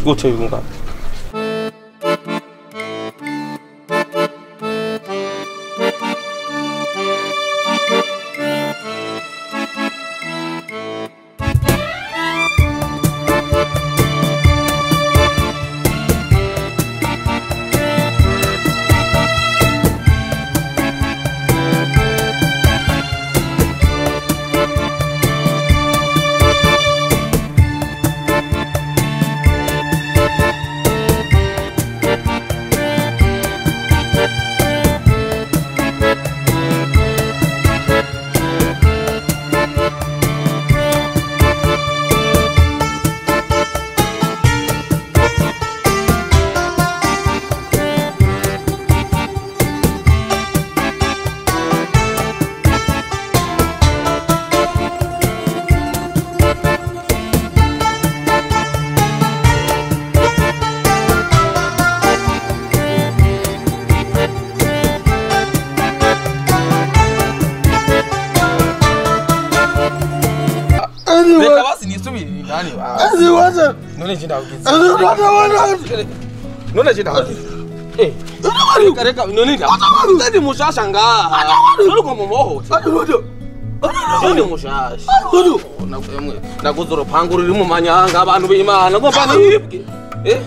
Gute mugabo. None chinda. Eh. Reka none nda. Ndi mushasha nga. None mumoho. None mushasha. Naguze urupangu ruri mu manyanga abantu b'Imana ngomba nibwe. Eh?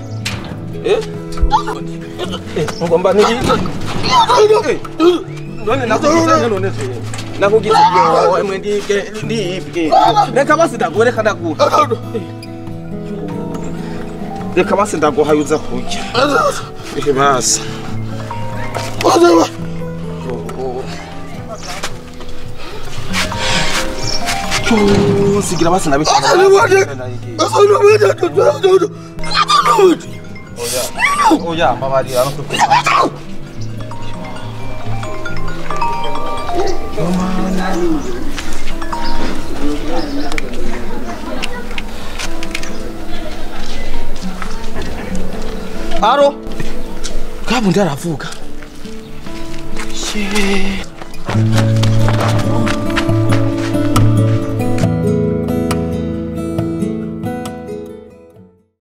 Eh? Ngomba nibwe. None nakugize none se. Nakugize yo emwe ndibwe ndibwe. Reka basi ndagure reka ndagura. Reka basi ndaguhaye uza kurya. Ehe basi. Sigira basi nabiki. Oya, mbabarira no kuko. Aro. Kabundi aravuga. She.